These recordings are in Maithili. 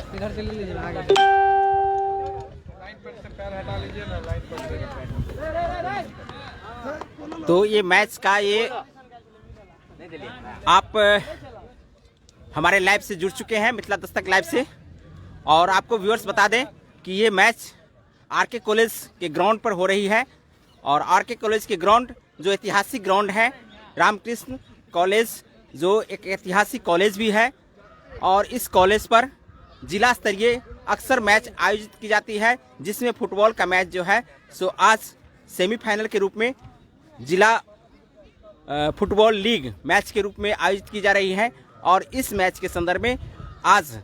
इधर से ले लीजिए आगे। तो ये मैच का ये आप हमारे लाइव से जुड़ चुके हैं, मिथिला दस्तक लाइव से। और आपको व्यूअर्स बता दें कि ये मैच आरके कॉलेज के ग्राउंड पर हो रही है और आरके कॉलेज के ग्राउंड जो ऐतिहासिक ग्राउंड है, रामकृष्ण कॉलेज जो एक ऐतिहासिक कॉलेज भी है और इस कॉलेज पर जिला स्तरीय अक्सर मैच आयोजित की जाती है, जिसमें फुटबॉल का मैच जो है सो आज सेमीफाइनल के रूप में जिला फुटबॉल लीग मैच के रूप में आयोजित की जा रही है। और इस मैच के संदर्भ में आज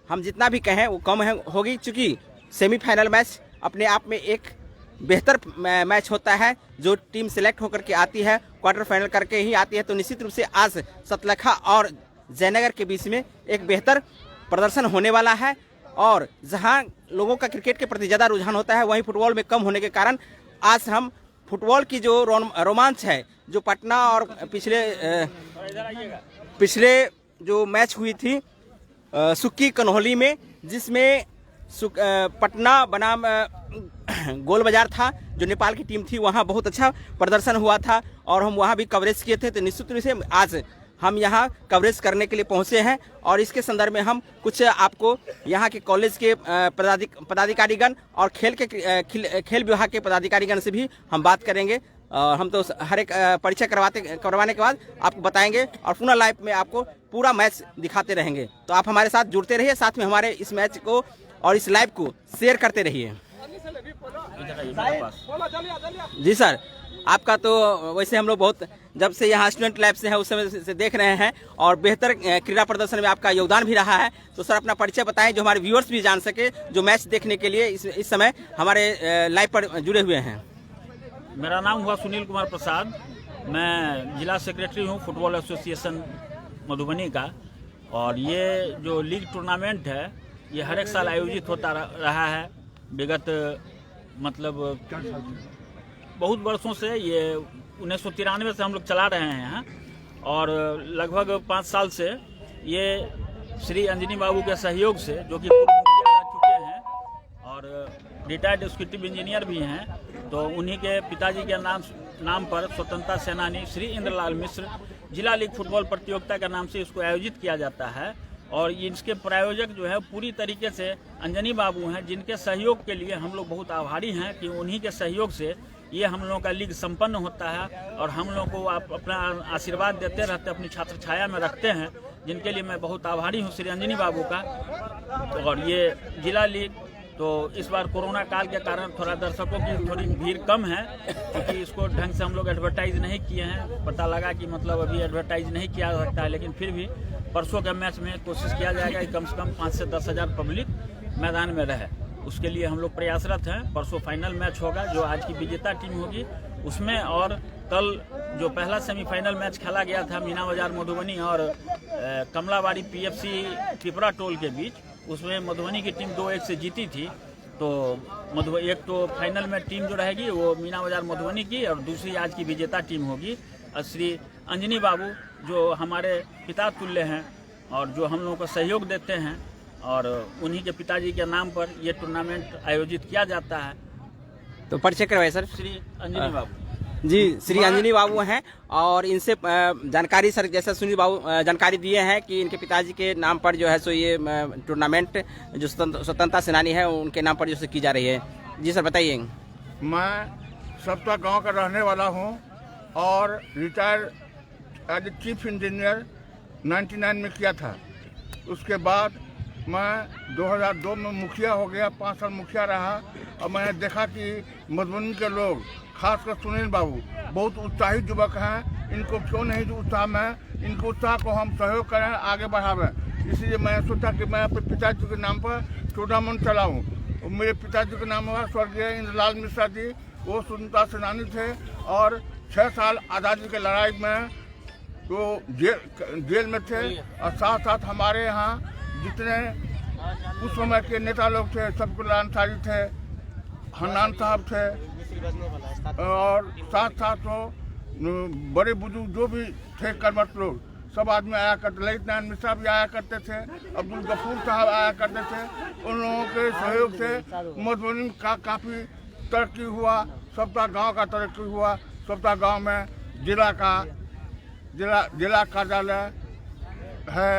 हम जितना भी कहें वो कम है होगी, चूँकि सेमीफाइनल मैच अपने आप में एक बेहतर मैच होता है। जो टीम सेलेक्ट होकर के आती है, क्वार्टर फाइनल करके ही आती है, तो निश्चित रूप से आज सतलखा और जयनगर के बीच में एक बेहतर प्रदर्शन होने वाला है। और जहां लोगों का क्रिकेट के प्रति ज़्यादा रुझान होता है, वहीं फुटबॉल में कम होने के कारण आज हम फुटबॉल की जो रोमांच है, जो पटना और पिछले पिछले जो मैच हुई थी सुक्की कन्हौली में, जिसमें पटना बनाम गोल बाजार था, जो नेपाल की टीम थी, वहाँ बहुत अच्छा प्रदर्शन हुआ था और हम वहाँ भी कवरेज किए थे। तो निश्चित रूप से आज हम यहाँ कवरेज करने के लिए पहुँचे हैं और इसके संदर्भ में हम कुछ आपको यहाँ के कॉलेज के पदाधिकारीगण और खेल विभाग के पदाधिकारीगण से भी हम बात करेंगे। और हम तो हर एक परिचय करवाने के बाद आपको बताएंगे और पुनः लाइव में आपको पूरा मैच दिखाते रहेंगे। तो आप हमारे साथ जुड़ते रहिए, साथ में हमारे इस मैच को और इस लाइव को शेयर करते रहिए। जी सर, आपका तो वैसे हम लोग बहुत जब से यहाँ स्टूडेंट लाइफ से है उस समय से देख रहे हैं और बेहतर क्रीड़ा प्रदर्शन में आपका योगदान भी रहा है। तो सर अपना परिचय बताएं, जो हमारे व्यूअर्स भी जान सके, जो मैच देखने के लिए इस समय हमारे लाइव पर जुड़े हुए हैं। मेरा नाम हुआ सुनील कुमार प्रसाद, मैं जिला सेक्रेटरी हूँ फुटबॉल एसोसिएशन मधुबनी का। और ये जो लीग टूर्नामेंट है ये हर एक साल आयोजित होता रहा है, विगत मतलब बहुत वर्षों से, ये 1993 से हम लोग चला रहे हैं यहाँ। और लगभग 5 साल से ये श्री अंजनी बाबू के सहयोग से, जो कि पूर्व मुखिया रह चुके हैं और रिटायर्ड एग्जीक्यूटिव इंजीनियर भी हैं, तो उन्हीं के पिताजी के नाम नाम पर स्वतंत्रता सेनानी श्री इंद्रलाल मिश्र जिला लीग फुटबॉल प्रतियोगिता के नाम से इसको आयोजित किया जाता है। और इसके प्रायोजक जो है पूरी तरीके से अंजनी बाबू हैं, जिनके सहयोग के लिए हम लोग बहुत आभारी हैं कि उन्हीं के सहयोग से ये हम लोगों का लीग संपन्न होता है। और हम लोगों को आप अपना आशीर्वाद देते रहते, अपनी छत्र छाया में रखते हैं, जिनके लिए मैं बहुत आभारी हूँ श्री अंजनी बाबू का। और ये जिला लीग तो इस बार कोरोना काल के कारण थोड़ा दर्शकों की थोड़ी भीड़ कम है, क्योंकि इसको ढंग से हम लोग एडवर्टाइज नहीं किए हैं। पता लगा कि मतलब अभी एडवर्टाइज नहीं किया जा सकता है, लेकिन फिर भी परसों के मैच में कोशिश किया जाएगा कि कम से कम 5 से 10 हज़ार पब्लिक मैदान में रहे, उसके लिए हम लोग प्रयासरत हैं। परसों फाइनल मैच होगा, जो आज की विजेता टीम होगी उसमें, और कल जो पहला सेमीफाइनल मैच खेला गया था मीना बाजार मधुबनी और कमलाबाड़ी पीएफसी पिपरा टोल के बीच, उसमें मधुबनी की टीम 2-1 से जीती थी। तो एक तो फाइनल में टीम जो रहेगी वो मीना बाजार मधुबनी की और दूसरी आज की विजेता टीम होगी। और श्री अंजनी बाबू जो हमारे पिता तुल्य हैं और जो हम लोगों को सहयोग देते हैं, और उन्हीं के पिताजी के नाम पर ये टूर्नामेंट आयोजित किया जाता है। तो परिचय करवाइए सर। श्री अंजनी बाबू जी, श्री अंजनी बाबू हैं और इनसे जानकारी सर, जैसा सुनील बाबू जानकारी दिए हैं कि इनके पिताजी के नाम पर जो है सो ये टूर्नामेंट जो स्वतंत्रता सेनानी है उनके नाम पर जो की जा रही है। जी सर बताइए। मैं सप्ता गांव का रहने वाला हूं और रिटायर एज चीफ इंजीनियर 99 में किया था। उसके बाद मैं 2002 में मुखिया हो गया, 5 साल मुखिया रहा। और मैंने देखा कि मधुबनी के लोग, खासकर सुनील बाबू, बहुत उत्साहित युवक हैं। इनको क्यों नहीं जो उत्साह में, इनको उत्साह को हम सहयोग करें, आगे बढ़ावें। इसलिए मैंने सोचा कि मैं अपने पिताजी के नाम पर टूर्नामेंट चलाऊँ। मेरे पिताजी का नाम हुआ स्वर्गीय इंद्रलाल मिश्रा जी, वो स्वतंत्रता सेनानी थे और 6 साल आज़ादी के लड़ाई में तो जेल में थे। और साथ साथ हमारे यहाँ जितने उस समय के नेता लोग थे, सबकुल्ला अंसारी थे, हन्नान साहब थे, और साथ साथ वो बड़े बुजुर्ग जो भी थे कर्मठ लोग, सब आदमी आया करते। ललित नारायण मिश्रा भी आया करते थे, अब्दुल गफूर साहब आया करते थे। उन लोगों के सहयोग से मधुबनी का काफ़ी तरक्की हुआ, सबका गांव का तरक्की हुआ। सबका गांव में जिला का जिला जिला कार्यालय है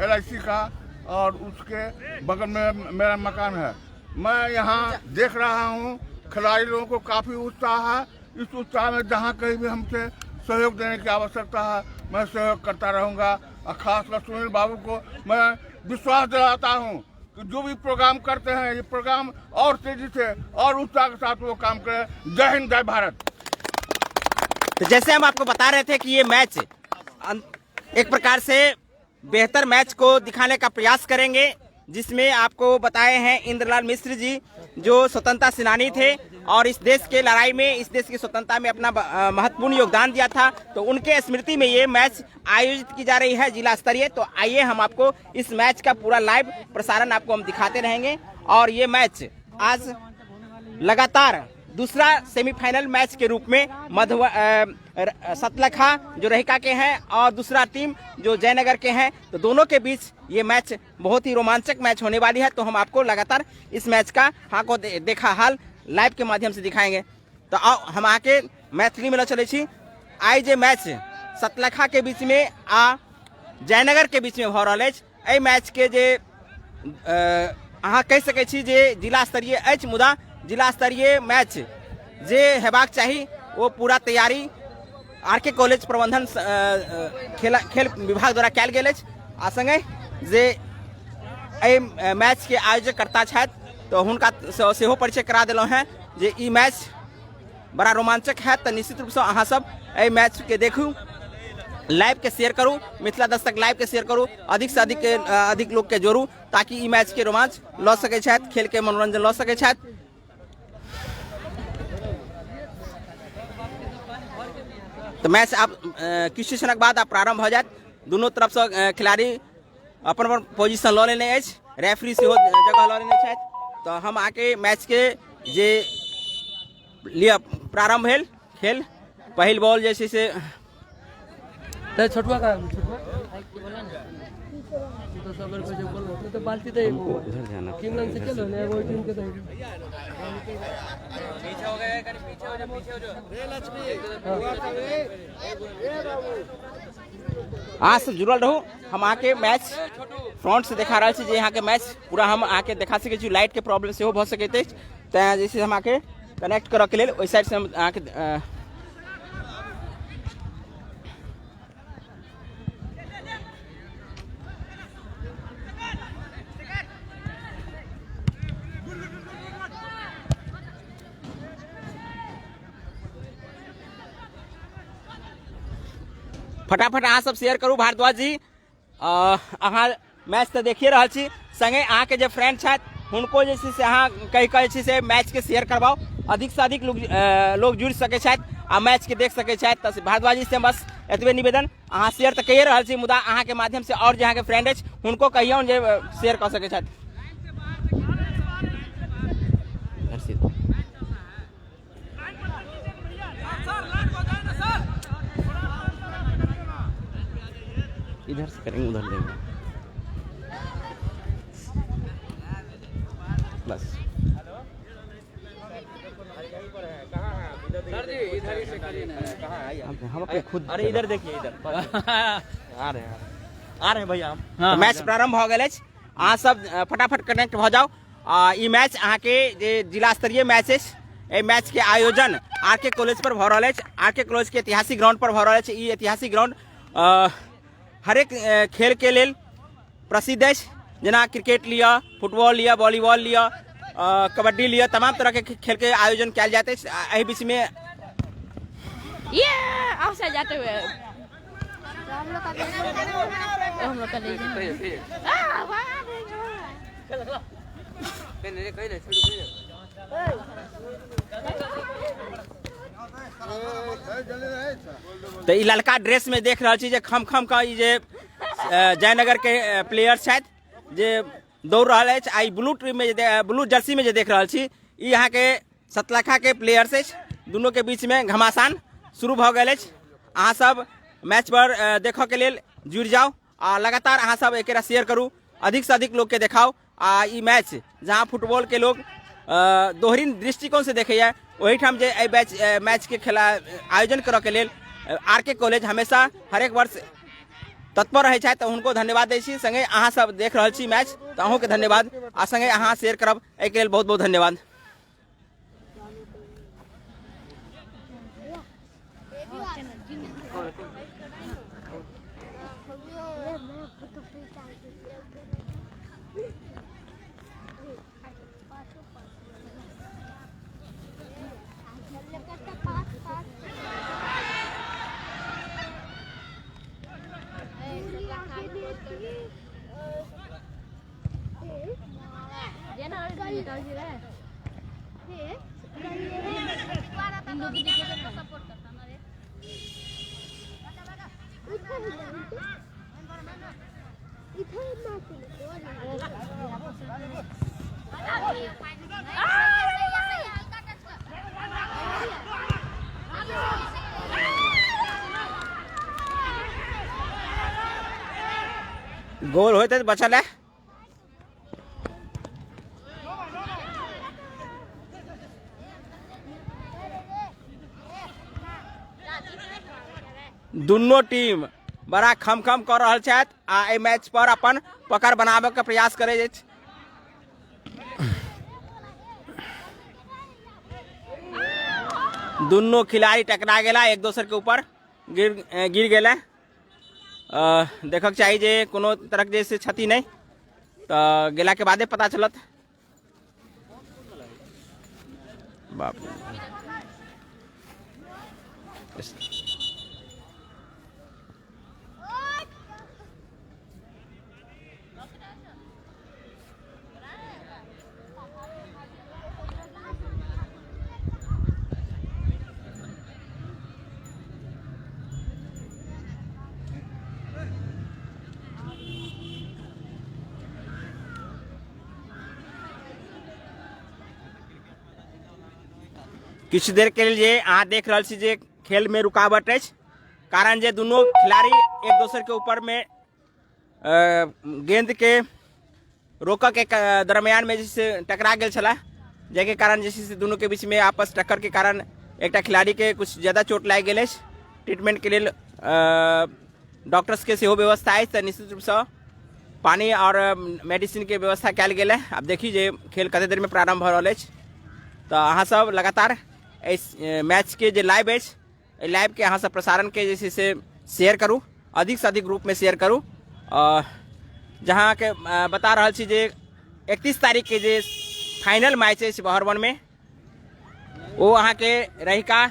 एलआईसी का, और उसके बगल में मेरा मकान है। मैं यहाँ देख रहा हूँ खिलाड़ी लोगों को काफ़ी उत्साह है। इस उत्साह में जहाँ कहीं भी हमसे सहयोग देने की आवश्यकता है, मैं सहयोग करता रहूँगा। और खासकर सुनील बाबू को मैं विश्वास दिलाता हूँ कि जो भी प्रोग्राम करते हैं, ये प्रोग्राम और तेजी से और उत्साह के साथ वो काम करें। जय हिंद, जय भारत। तो जैसे हम आपको बता रहे थे कि ये मैच एक प्रकार से बेहतर मैच को दिखाने का प्रयास करेंगे, जिसमें आपको बताए हैं इंद्रलाल मिश्र जी, जो स्वतंत्रता सेनानी थे और इस देश के लड़ाई में, इस देश की स्वतंत्रता में अपना महत्वपूर्ण योगदान दिया था, तो उनके स्मृति में ये मैच आयोजित की जा रही है जिला स्तरीय। तो आइए हम आपको इस मैच का पूरा लाइव प्रसारण आपको हम दिखाते रहेंगे। और ये मैच आज लगातार दूसरा सेमीफाइनल मैच के रूप में मधुब सतलखा जो रहिका के हैं और दूसरा टीम जो जयनगर के हैं, तो दोनों के बीच ये मैच बहुत ही रोमांचक मैच होने वाली है। तो हम आपको लगातार इस मैच का हाँ को देखा हाल लाइव के माध्यम से दिखाएंगे। तो आओ हम आके मैथिली में चले छी। आइ जे मैच सतलखा के बीच में आ जयनगर के बीच में भऽ रहल अछि, एहि मैच के जे अहाँ कहि सकै छी जे जिला स्तरीय अछि, मुदा जिला स्तरीय मैच जे हेबाक चाही ओ पूरा तैयारी आर के कॉलेज प्रबंधन खेल खेल विभाग द्वारा कयल गेल अछि। आ संगहि जे एहि मैच के आयोजकर्ता छथि, तऽ हुनका सेहो परिचय करा देलहुँ हेँ जे ई मैच बड़ा रोमांचक हैत। तऽ निश्चित रूपसँ अहाँ सब एहि मैच के देखू, लाइव के शेयर करू, मिथिला दस्तक लाइव के शेयर करू, अधिक से अधिक अधिक लोग के जोड़ू, ताकि ई मैच के रोमांच लऽ सकै छथि, खेल के मनोरंजन लऽ सकै छथि। तऽ मैच आब किछु क्षणक बाद आब प्रारंभ भऽ जायत। दुनू तरफसँ खिलाड़ी अपन अपन पोजीशन लऽ लेने अछि, रेफरी सेहो जगह लऽ लेने छथि। तऽ हम अहाँके मैच के जे लिअ प्रारंभ भेल खेल, पहिल बॉल जे छै से तऽ छोटुआ कहाँ? छोटुआ तो सब लड़के जो बोल रहे तो बाल्टी तो एगो उधर जाना। टीम लन से चलो ने, एगो टीम के तो पीछे हो गए, पीछे हो जाओ, पीछे हो जाओ। अहाँ सब जुड़ल रहू। हम अहाँके मैच फ्रंट से देखा रहल छी जे अहाँके मैच पूरा हम अहाँके देखा सकै छी। लाइट के प्रॉब्लम सेहो भऽ सकैत अछि, तैँ जे छै हम अहाँके कनेक्ट करऽ के लेल ओहि साइड से हम अहाँके फटाफट अहाँ सब शेयर करू। भारद्वाज जी, अहाँ मैच तऽ देखिए रहल छी, संगे अहाँके जे फ्रेंड छथि हुनको जे छै से अहाँ कहि कऽ जे छै से मैचके शेयर करबाउ। अधिक से अधिक लोग लोग जुड़ि सकै छथि आ मैचके देख सकै छथि। तऽ भारद्वाज जी से बस एतबे निवेदन, अहाँ शेयर तऽ कहिए रहल छी, मुदा अहाँके माध्यम से आओर जे अहाँके फ्रेंड अछि हुनको कहियौन जे शेयर कऽ सकै छथि। इधर से करेंगे, उधर देंगे बस। सर जी, इधर ही से करिए ना। हम अपने खुद अरे इधर देखिए, इधर आ रहे हैं, आ रहे हैं भैया हम। मैच प्रारंभ भऽ गेल अछि। अहाँ सब फटाफट कनेक्ट भऽ जाउ। आ ई मैच अहाँके जे जिला स्तरीय मैच अछि, एहि मैच के आयोजन आर के कॉलेज पर भऽ रहल अछि। आर के कॉलेज के ऐतिहासिक ग्राउंड पर भऽ रहल अछि। ई ऐतिहासिक ग्राउंड हरेक खेल के लेल प्रसिद्ध अछि, जेना क्रिकेट लिअ, फुटबॉल लिअ, वॉलीबॉल लिअ, कबड्डी लिअ, तमाम तरह के खेल के आयोजन कयल जाइत अछि। आ एहि बीच में ये ऑफसाइड जाते हुए हम लोग का, हम लोग का नहीं। आ, वाह, देखो। तऽ ई ललका ड्रेस में देख रहल छी जे खम खम के ई जे जयनगर के प्लेयर छथि जे दौड़ रहल अछि, आ ई ब्लू टीम में जे ब्लू जर्सी में जे देख रहल छी ई अहाँके सतलखा के प्लेयर्स अछि। दुनू के बीच में घमासान शुरू भऽ गेल अछि। अहाँ सब मैच पर देखऽ के लेल जुड़ि जाउ आ लगातार अहाँ सब एकरा शेयर करू, अधिक से अधिक लोग के देखाउ। आ ई मैच जहाँ फुटबॉल के लोग दोहरी दृष्टिकोण से देखैया, ओहिठाम जे एहि मैच के खेला आयोजन करऽ के लेल आर के कॉलेज हमेशा हरेक वर्ष तत्पर रहै छथि, तऽ हुनको धन्यवाद दै छी। संगे अहाँ सब देख रहल छी मैच, तऽ अहूँके धन्यवाद आ संगे अहाँ शेयर करब, एहिके लेल बहुत बहुत धन्यवाद। गोल होइत बचल है। दुनू टीम बड़ा खमखम कऽ रहल छथि आ एहि मैच पर अपन पकड़ बनाबऽ के प्रयास करैत अछि। दुनू खिलाड़ी टकरा गेला, एक दोसर के ऊपर गिर गिर गेला। देखक चाही जे कोनो तरहक जे से क्षति नहि, तऽ गेलाके बादे पता चलत। बाप रे। किछु देर के लिए अहाँ देख रहल छी जे खेल में रुकावट अछि, कारण जे दुनू खिलाड़ी एक दोसर के ऊपर में गेंद के रोकऽ के दरमियान में जे छै टकरा गेल छलाह, जाहिके कारण जे छै से दुनू के बीच में आपस टक्कर के कारण एकटा खिलाड़ी के कुछ ज्यादा चोट लागि गेल अछि। ट्रीटमेंट के लेल डॉक्टर्स के सेहो व्यवस्था अछि, तऽ निश्चित रूपसँ पानी और मेडिसिन के व्यवस्था कयल गेल है। आब देखी जे खेल कते देर में प्रारंभ भऽ रहल अछि। तऽ अहाँ सब लगातार एहि मैच के जे लाइव अछि, एहि लाइव के अहाँ सब प्रसारण के जे छै से शेयर करू, अधिक से अधिक ग्रुप में शेयर करू। जहाँ के बता रहल छी जे 31 तारीख के जे फाइनल मैच अछि बहरवन में, ओ अहाँके रहिका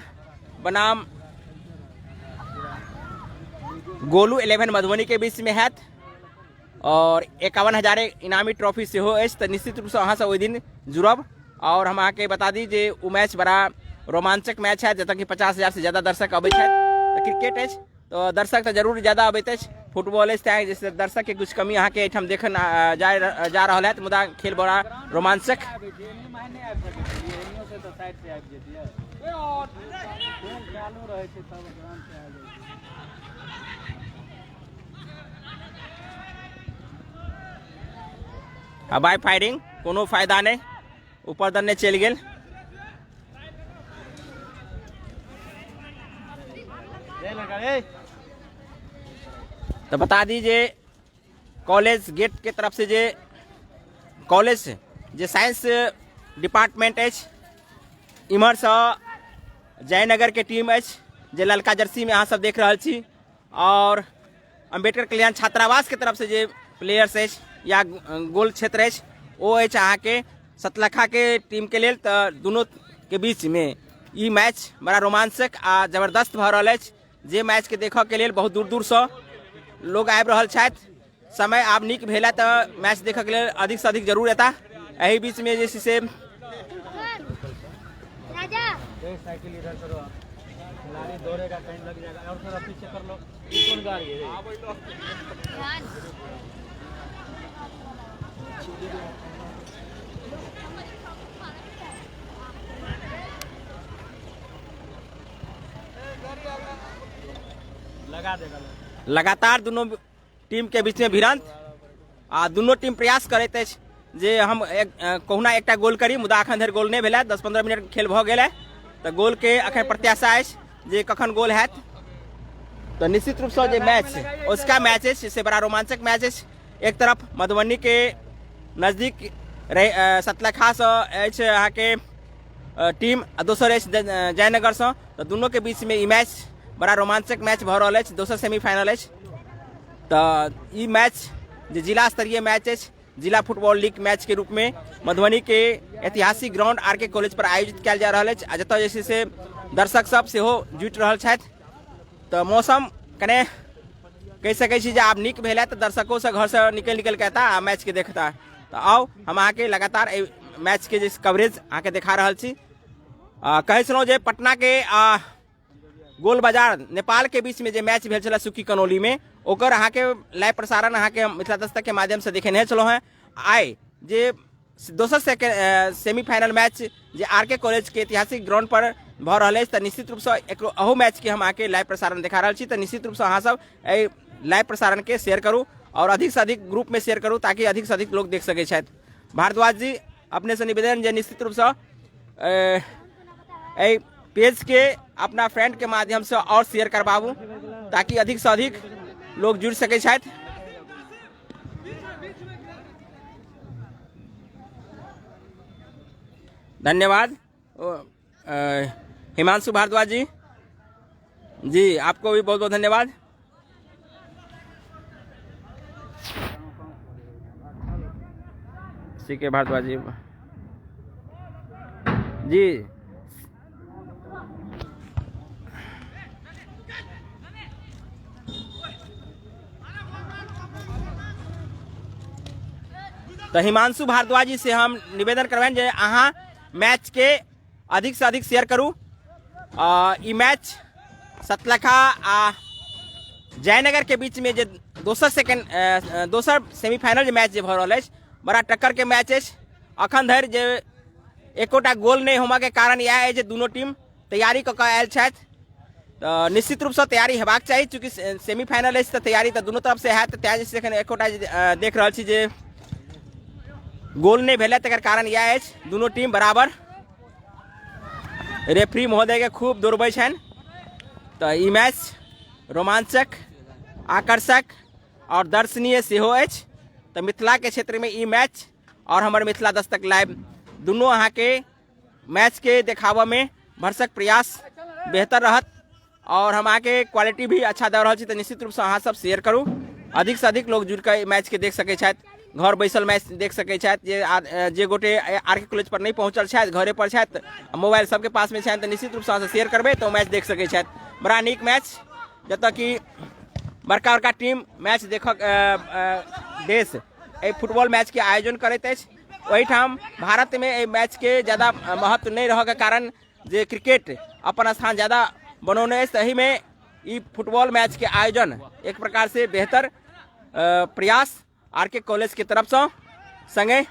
बनाम गोलू 11 मधुबनी के बीच में हैत और 51,000 इनामी ट्रॉफी सेहो अछि। तऽ निश्चित रूपसँ अहाँ सब ओहि दिन जुड़ब। और हम अहाँके बता दी जे ओ मैच बड़ा रोमांचक मैच है, जतऽ कि 50,000 से ज़्यादा दर्शक अबै छथि। तऽ क्रिकेट अछि तऽ दर्शक तऽ जरूर ज़्यादा अबैत अछि, फुटबॉल अछि तैँ जैसे दर्शकके किछु कमी अहाँके एहिठाम देखन जा रहल हैत, मुदा खेल बड़ा रोमांचक। हवाई फायरिंग कोनो फायदा नहीं, ऊपर दने चलि गेल। तो बता दी जे कॉलेज गेट के तरफ से जे कॉलेज जे साइंस डिपार्टमेंट अछि, इम्हरसँ जयनगर के टीम अछि जे ललका जर्सी में अहाँ सब देख रहल छी, और अम्बेडकर कल्याण छात्रावास के तरफ से जे प्लेयर्स अछि या गोल क्षेत्र अछि ओ अछि अहाँके सतलखा के टीम के लेल। तऽ दुनू के बीच में ई मैच बड़ा रोमांचक आ जबरदस्त भऽ रहल अछि, जे मैच के देखऽ के लेल बहुत दूर दूरसँ लोग आबि रहल छथि। समय आब नीक भेला तऽ मैच देखऽ के लेल अधिक से अधिक जरूर एता। एहि बीच में जे छै से साइकिल इधर करो आप, खिलाड़ी दौड़ेगा कहीं लग जाएगा, और थोड़ा पीछे कर लो। ये कौन गाड़ी है? लगातार दुनू टीम के बीच में भिड़ंत आ दुनू टीम प्रयास करैत अछि जे हम एक कहुना एकटा गोल करी, मुदा अखन धरि गोल नहि भेलै। 10-15 मिनट खेल भऽ गेल है, तऽ गोल के अखन प्रत्याशा अछि जे कखन गोल हैत। तऽ निश्चित रूपसँ जे मैच उसका मैच अछि से बड़ा रोमांचक मैच अछि। एक तरफ मधुबनी के नजदीक रह सतलखासँ अछि अहाँके टीम आ दोसर अछि जयनगरसँ, तऽ दुनूके बीचमे ई मैच बड़ा रोमांचक मैच भऽ रहल अछि। दोसर सेमीफाइनल अछि। तऽ ई मैच जे जिला स्तरीय मैच अछि, जिला फुटबॉल लीग मैच के रूप में मधुबनी के ऐतिहासिक ग्राउंड आर के कॉलेज पर आयोजित कयल जा रहल अछि आ जतय जे छै से दर्शक सब सेहो जुटि रहल छथि। तऽ मौसम कने कहि सकै छी जे आब नीक भेल है, तऽ दर्शको सब घरसँ निकलि निकलि कऽ एता आ मैच के देखता। तऽ आउ हम अहाँके लगातार एहि मैच के जे कवरेज अहाँके देखा रहल छी। कहै छलहुँ जे पटना के गोल बाजार नेपाल के बीच में जे मैच भेल छलै सुखी कनौली में, ओकर अहाँके लाइव प्रसारण अहाँके मिथिला दस्तक के माध्यम से देखेने छलहुँ हेँ। आइ जे दोसर सेकेंड सेमीफाइनल मैच जे आर के कॉलेज के ऐतिहासिक ग्राउंड पर भऽ रहल अछि, तऽ निश्चित रूपसँ एकरो अहू मैच के हम अहाँके लाइव प्रसारण देखा रहल छी। तऽ निश्चित रूपसँ अहाँ सब एहि लाइव प्रसारण के शेयर करू और अधिक से अधिक ग्रुप में शेयर करू ताकि अधिक से अधिक लोग देख सकै छथि। भारद्वाज जी, अपने से निवेदन जे निश्चित रूपसँ एहि पेज के अपना फ्रेंड के माध्यम से और शेयर करबाबू ताकि अधिक से अधिक लोग जुड़ सकै छथि। धन्यवाद हिमांशु भारद्वाज जी, जी आपको भी बहुत बहुत धन्यवाद। सी के भारद्वाज जी, जी तो हिमांशु भारद्वाज जी से हम निवेदन करबनि जे अहाँ मैच के अधिक से अधिक शेयर करू। ई मैच सतलखा आ जयनगर के बीच में जे दोसर सेकेंड दोसर सेमीफाइनल जे मैच जे भऽ रहल अछि, बड़ा टक्कर के मैच अछि। अखन धरि जे एकोटा गोल नहि होमऽ के कारण इएह अछि जे दुनू टीम तैयारी कऽ कऽ आयल छथि। तऽ निश्चित रूपसँ तैयारी हेबाक चाही, चूँकि सेमीफाइनल अछि तऽ तैयारी तऽ दुनू तरफसँ हैत। तैं जे एखन एकोटा देख रहल छी जे गोल नहि भेलै, तकर कारण इएह अछि दुनू टीम बराबर। रेफरी महोदयके खूब दौड़बै छनि। तऽ ई मैच रोमांचक, आकर्षक आओर दर्शनीय सेहो अछि। तऽ मिथिलाके क्षेत्रमे ई मैच आओर हमर मिथिला दस्तक लाइव दुनू अहाँके मैचके देखाबऽमे भरसक प्रयास बेहतर रहत और हम अहाँके क्वालिटी भी अच्छा दऽ रहल छी। तऽ निश्चित रूपसँ अहाँ सब शेयर करू, अधिक से अधिक लोग जुड़ि कऽ मैच के देख सकै छथि, घर बैसल मैच देख सकै छथि। जे जे गोटे आर के कॉलेज पर नहि पहुँचल छथि, घरे पर छथि, मोबाइल सबके पासमे छनि, तऽ निश्चित रूपसँ अहाँ शेयर करबै तऽ ओ मैच देख सकै छथि। बड़ा नीक मैच, जतऽ कि बड़का बड़का टीम मैच देखक देश एहि फुटबॉल मैचके आयोजन करैत अछि। ओहिठाम भारतमे एहि मैचके ज्यादा महत्व नहि रहऽके कारण जे क्रिकेट अपन स्थान ज्यादा बनौने अछि, तहीमे ई फुटबॉल मैचके आयोजन एक प्रकार से बेहतर प्रयास आर के कॉलेज के तरफसँ। संगे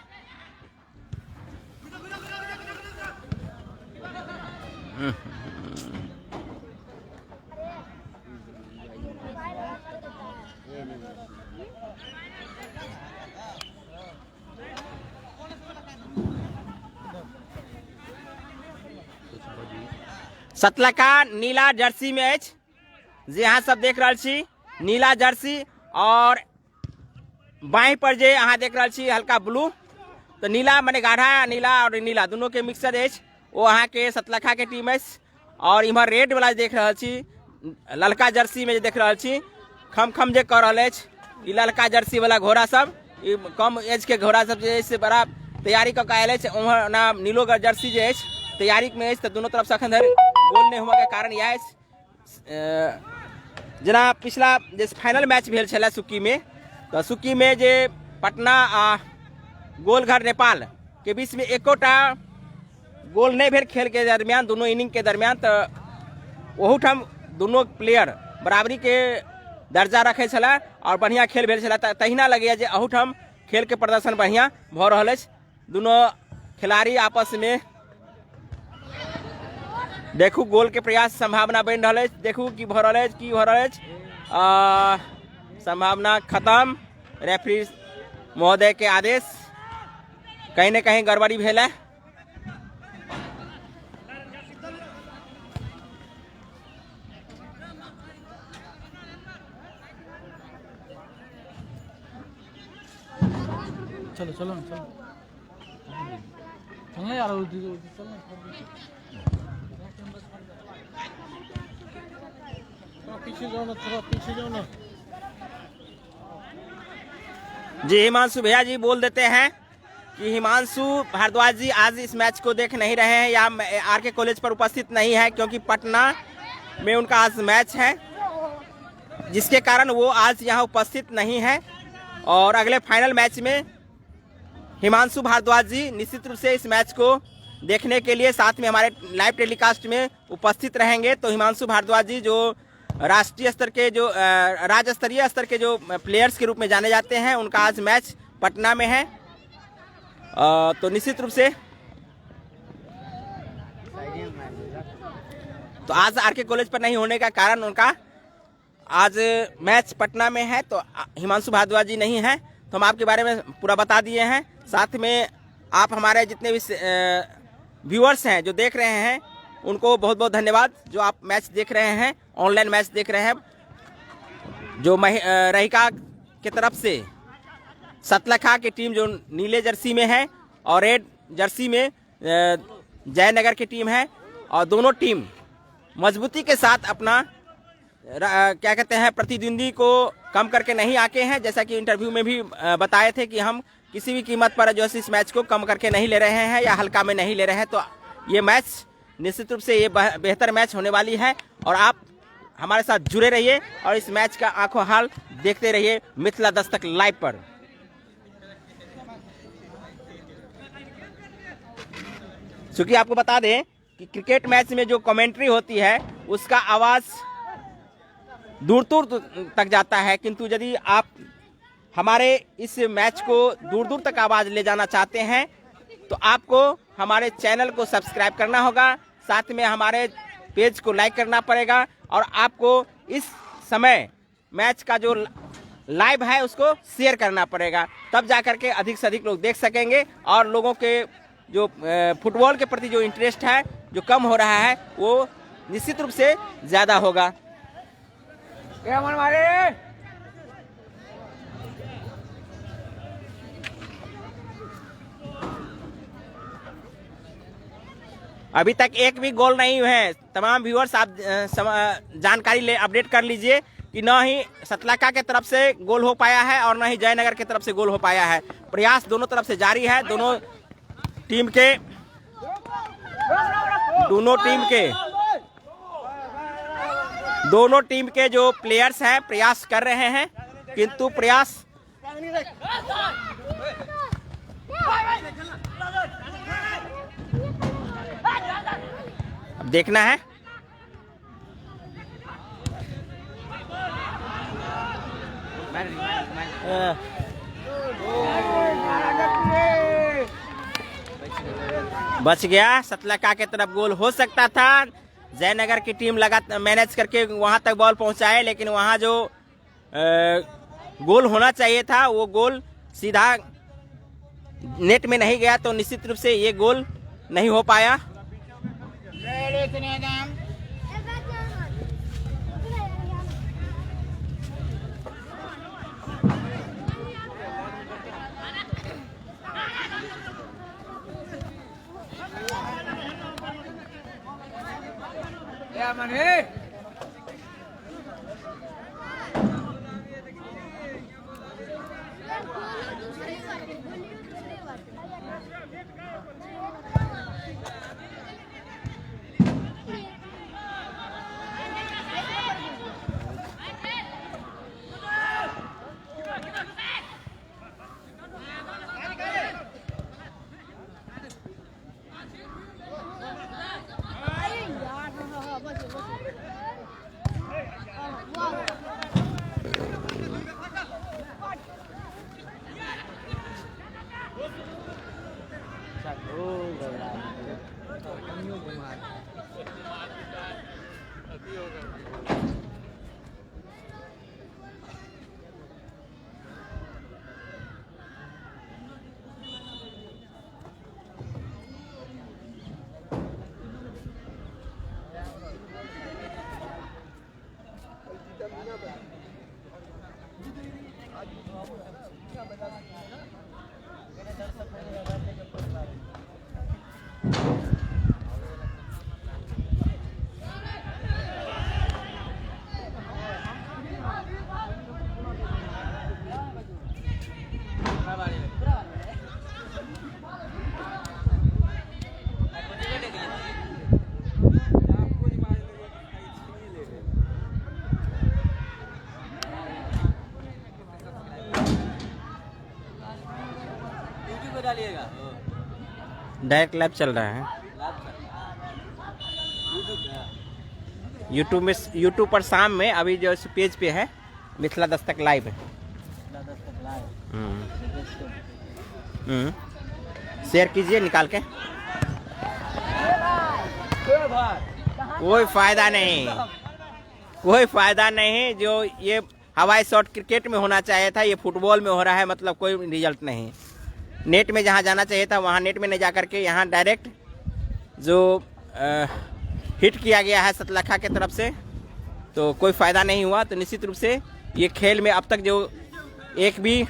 सतलका नीला जर्सी में अछि, जे अहाँ सब देख रहल छी नीला जर्सी और बाँहि पर जे अहाँ देख रहल छी हल्का ब्लू, तऽ नीला मने गाढ़ा नीला और नीला दुनू के मिक्सर अछि, ओ अहाँके सतलखा के टीम अछि। और इम्हर रेड वाला जे देख रहल छी, ललका जर्सी में जे देख रहल छी खम खम जे कऽ रहल अछि, ई ललका जर्सी वाला घोड़ा सब, ई कम एज के घोड़ा सब जे अछि से बड़ा तैयारी कऽ कऽ आयल अछि। उम्हर ओना नीलो जर्सी जे अछि तैयारी में अछि। तऽ दुनू तरफ से अखन धरि गोल नहि होमऽ के कारण इएह अछि। जेना पिछला जे फाइनल मैच भेल छलै सुक्कीमे, तऽ सुक्कीमे जे पटना आ गोलघर नेपाल के बीचमे एकोटा गोल नहि भेल खेल के दरमियान, दुनू इनिंग के दरमियान, तऽ ओहूठाम दुनू प्लेयर बराबरी के दर्जा रखै छलै आओर बढ़िआँ खेल भेल छलै। तऽ तहिना लगैए जे अहूठाम खेलके प्रदर्शन बढ़िआँ भऽ रहल अछि। दुनू खिलाड़ी आपसमे देखू गोल के प्रयास संभावना बनि रहल अछि, देखू की भऽ रहल अछि, की भऽ रहल अछि। संभावना खत्म। रेफरी महोदय के आदेश, कहीं न कहीं गड़बड़ी भेल है। चलो चलो ना, चलो चलना यार, उधर चलना। थोड़ा पीछे जाओ ना, थोड़ा पीछे जाओ ना। जी हिमांशु भैया जी बोल देते हैं कि हिमांशु भारद्वाज जी आज इस मैच को देख नहीं रहे हैं या आरके कॉलेज पर उपस्थित नहीं है, क्योंकि पटना में उनका आज मैच है, जिसके कारण वो आज यहाँ उपस्थित नहीं है। और अगले फाइनल मैच में हिमांशु भारद्वाज जी निश्चित रूप से इस मैच को देखने के लिए साथ में हमारे लाइव टेलीकास्ट में उपस्थित रहेंगे। तो हिमांशु भारद्वाज जी जो राष्ट्रीय स्तर के जो राज्य स्तरीय स्तर के जो प्लेयर्स के रूप में जाने जाते हैं, उनका आज मैच पटना में है। तो निश्चित रूप से तो आज आरके कॉलेज पर नहीं होने का कारण उनका आज मैच पटना में है, तो हिमांशु भारद्वाज जी नहीं है। तो हम आपके बारे में पूरा बता दिए हैं। साथ में आप हमारे जितने भी व्यूअर्स हैं जो देख रहे हैं, उनको बहुत बहुत धन्यवाद जो आप मैच देख रहे हैं, ऑनलाइन मैच देख रहे हैं। जो रहिका के तरफ से सतलखा की टीम जो नीले जर्सी में है और रेड जर्सी में जयनगर की टीम है, और दोनों टीम मजबूती के साथ अपना क्या कहते हैं प्रतिद्वंदी को कम करके नहीं आके हैं। जैसा कि इंटरव्यू में भी बताए थे कि हम किसी भी कीमत पर जो है इस मैच को कम करके नहीं ले रहे हैं या हल्का में नहीं ले रहे हैं। तो ये मैच निश्चित रूप से ये बेहतर मैच होने वाली है, और आप हमारे साथ जुड़े रहिए और इस मैच का आंखों हाल देखते रहिए मिथिला दस्तक लाइव पर। चूंकि आपको बता दें कि क्रिकेट मैच में जो कमेंट्री होती है उसका आवाज़ दूर दूर तक जाता है, किंतु यदि आप हमारे इस मैच को दूर दूर तक आवाज़ ले जाना चाहते हैं तो आपको हमारे चैनल को सब्सक्राइब करना होगा, साथ में हमारे पेज को लाइक करना पड़ेगा, और आपको इस समय मैच का जो लाइव है उसको शेयर करना पड़ेगा, तब जा कर के अधिक से अधिक लोग देख सकेंगे और लोगों के जो फुटबॉल के प्रति जो इंटरेस्ट है जो कम हो रहा है वो निश्चित रूप से ज़्यादा होगा। अभी तक एक भी गोल नहीं हुए हैं। तमाम व्यूअर्स आप जानकारी ले अपडेट कर लीजिए कि न ही सतलखा के तरफ से गोल हो पाया है और न ही जयनगर के तरफ से गोल हो पाया है। प्रयास दोनों तरफ से जारी है, दोनों टीम के दोनों टीम के जो प्लेयर्स हैं प्रयास कर रहे हैं, किंतु प्रयास अब देखना है। बच गया, सतलखा के तरफ गोल हो सकता था। जयनगर की टीम लगा मैनेज करके वहां तक बॉल पहुंचाए, लेकिन वहां जो गोल होना चाहिए था वो गोल सीधा नेट में नहीं गया, तो निश्चित रूप से ये गोल नहीं हो पाया। डायरेक्ट लाइव चल रहा है यूट्यूब में, यूट्यूब पर शाम में अभी जो इस पेज पे है मिथिला दस्तक लाइव है। हम्म शेयर कीजिए निकाल के। कोई फायदा नहीं, कोई फायदा नहीं। जो ये हवाई शॉट क्रिकेट में होना चाहिए था ये फुटबॉल में हो रहा है, मतलब कोई रिजल्ट नहीं। नेट में जहाँ जाना चाहिए था वहाँ नेट में नहीं जा करके यहाँ डायरेक्ट जो हिट किया गया है सतलखा के तरफ से, तो कोई फ़ायदा नहीं हुआ। तो निश्चित रूप से ये खेल में अब तक जो एक भी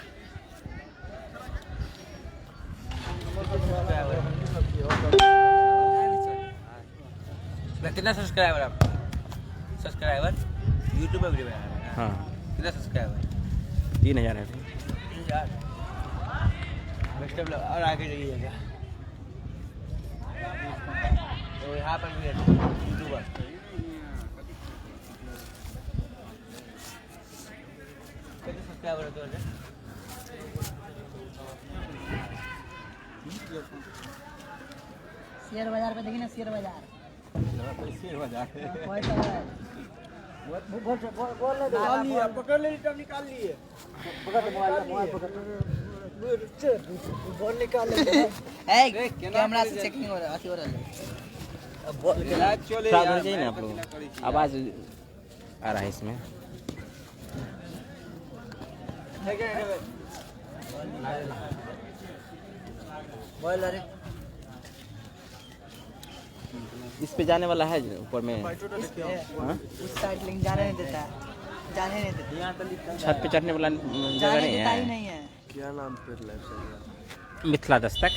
कितना सब्सक्राइबर आप सब्सक्राइबर यूट्यूब पे वीडियो बना रहे हैं? हाँ। कितना सब्सक्राइबर? 3000 है। 3000। नेक्स्ट टाइम और आगे जाइएगा तो यहाँ पर भी है यूट्यूबर। कितने सब्सक्राइबर होते हैं? शेयर बाजार पे देखी ना, शेयर बाजार कैमरा से चेकिंग हो रहा है, अथी हो रहा है। थोड़ा दूर जाइए ना आप लोग, आवाज़ आ रहा है इसमें। इस पे जाने वाला है ऊपर में, हाँ? उस साइड लेकिन जाने नहीं देता है, जाने नहीं देता, छत पे चढ़ने वाला जगह जाने नहीं देता ही है। नहीं है। मिथिला दस्तक।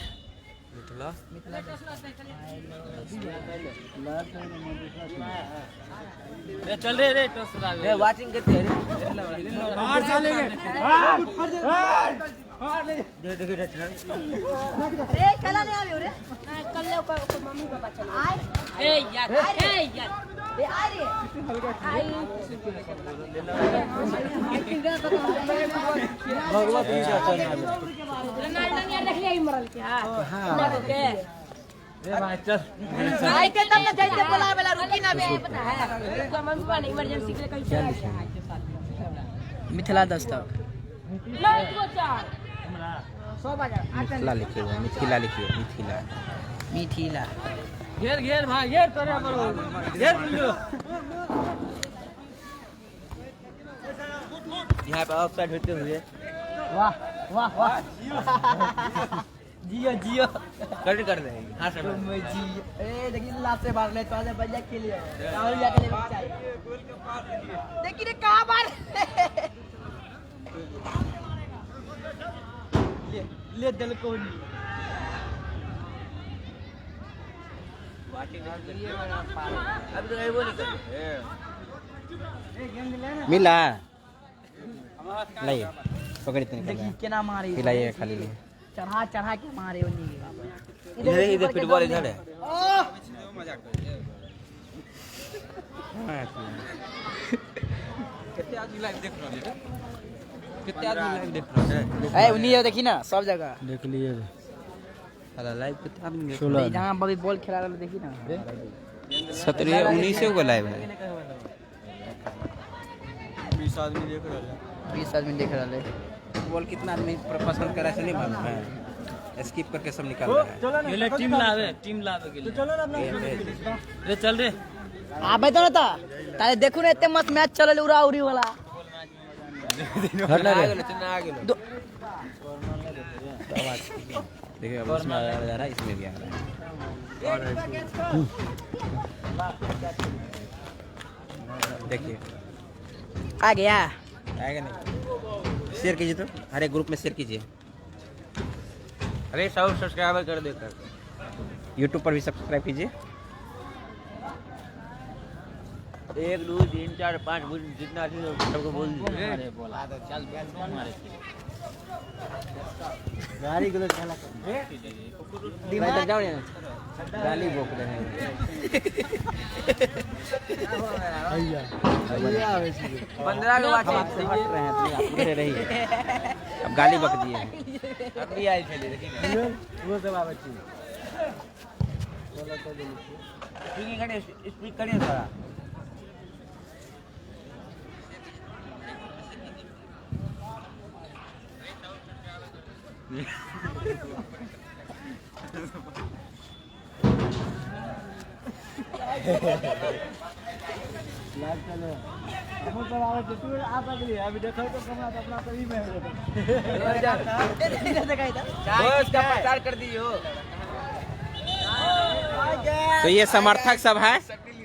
चल रे रे टस रे वाचिंग करते हैं रे। रे चला नहीं आवे रे, कल ले मम्मी पापा चल ए यार, ए यार, रे आ रे। रोनाल्डो ने देख लिया मरल के। हां मर के रे भाई चल आइते तब ना जाइते बोला बेला रुकी ना बे। पता है उसका मम्मी पापा ने इमरजेंसी के लिए कहीं चला गया। मिथिला दस्तक नहीं तो चार मिथिला लिखिए, मिथिला लिखिए, मिथिला मिथिला। घेर घेर भाई घेर तोरे बरो घेर लो। यहाँ पे ऑफ साइड होते हुए वाह वाह वाह, जियो जियो कर कर दे। हां सर तुम जियो। ए देखी लास्ट से मार ले तो आज बजा के लिए और जाके ले चाहिए। देखी रे कहां मार ले ले दिल को नहीं। अभी तो वो नहीं कर मिला नहीं पकड़ इतने देखी केना मारे, खिलाइए खाली लिए चढ़ा चढ़ा के मारे उन्हीं के। इधर इधर फुटबॉल इधर है। कितने आदमी लाइव देख रहे हैं? कितने आदमी लाइव देख रहे हैं? ए उन्हीं देखी ना सब जगह देख लिए साला लाइव कितने आदमी देख रहे हैं? जहां बबी बॉल खेला रहा देखी ना। 17-19 को लाइव है। 20 आदमी देख रहे हैं, 20 आदमी देख रहा है। फुटबॉल कितना आदमी पसंद कर रहा है नहीं मालूम है, स्किप करके सब निकाल रहा है। ये टीम लावे, टीम लावे के लिए चलो ना अपना रे चल रे। आबे तो ना ता ताले देखू ना एते मस्त मैच चलल उड़ा उड़ी वाला। देखिए अब इसमें आ जा रहा है, इसमें भी आ रहा है। देखिए आ गया, आएगा नहीं। शेयर कीजिए तो अरे ग्रुप में शेयर कीजिए। अरे सब सब्सक्राइबर कर दे कर। यूट्यूब पर भी सब्सक्राइब कीजिए। 1 2 3 4 5 जितना आदमी सबको बोल दीजिए। अरे बोला तो चल मारे गाड़ी गलत चला दिमाग जाओ ना, गाली बोक रहे हैं। भैया 15 के बाद हम आपसे हट रहे हैं, आप उधर रहिए। अब गाली बक दिए हैं। हम भी आयल छलियै देखी ने। वो सब आबै छी। स्पीकिंग करिए, स्पीक करिए थोड़ा। लाइव चले हमहूँ सब आबै छी, तू आ सकली अभी देखो तो कमरा तो अपना तो ई में हो जेतै। इसका प्रचार कर दियो। तो ये समर्थक सब है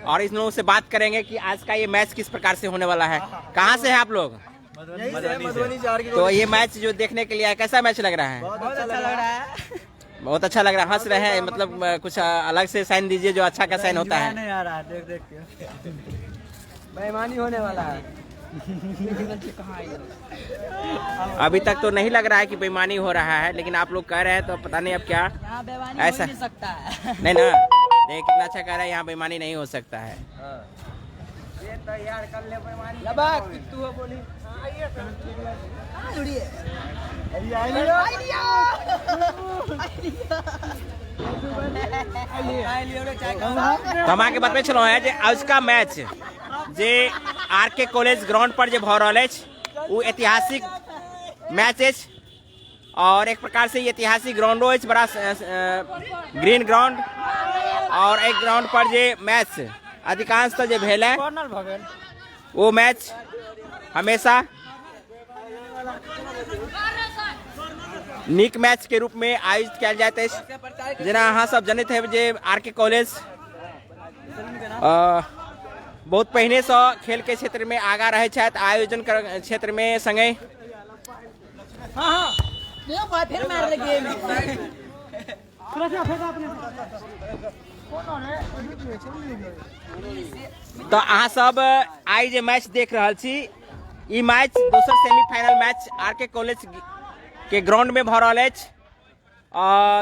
और इन लोगों से बात करेंगे कि आज का ये मैच किस प्रकार से होने वाला है। कहाँ से है आप लोग? मधुबनी से are के। तो ये मैच जो देखने के लिए आए, कैसा मैच लग रहा है? बहुत अच्छा लग रहा है। बहुत अच्छा लग रहा है, हंस रहे हैं, मतलब कुछ अलग से साइन दीजिए जो अच्छा का साइन होता है। नहीं आ रहा है, देख देख के बेईमानी होने वाला है। अभी तक तो नहीं लग रहा है कि बेईमानी हो रहा है, लेकिन आप लोग कह रहे हैं तो पता नहीं अब क्या यहाँ बेईमानी हो ऐसा ही नहीं सकता है। नहीं ना, देख कितना अच्छा कह रहा है, यहाँ बेईमानी नहीं हो सकता है। लबा तू हो बोली कहाँ जुड़ी है? तो हम अहाँके बतबै छलहुँ हेँ जे आजुका मैच जे आर के कॉलेज ग्राउंड पर जे भऽ रहल अछि ओ ऐतिहासिक मैच अछि और एक प्रकार से ई ऐतिहासिक ग्राउंडो अछि, बड़ा ग्रीन ग्राउंड, और एहि ग्राउंड पर जे मैच अधिकांशतः जे भेल है ओ मैच हमेशा नीक मैच के रूप में आयोजित कयल जाइत अछि। जेना अहाँ सब जनैत हेबै जे आर के कॉलेज बहुत पहिनेसँ खेल के क्षेत्र में आगा रहै छथि, आयोजन क्षेत्र में संगहि। हाँ हाँ फिर मार लगे। तो अहाँ सब आइ जे मैच देख रहल छी ई मैच दोसर सेमीफाइनल मैच आर के कॉलेज के ग्राउंड में भऽ रहल अछि।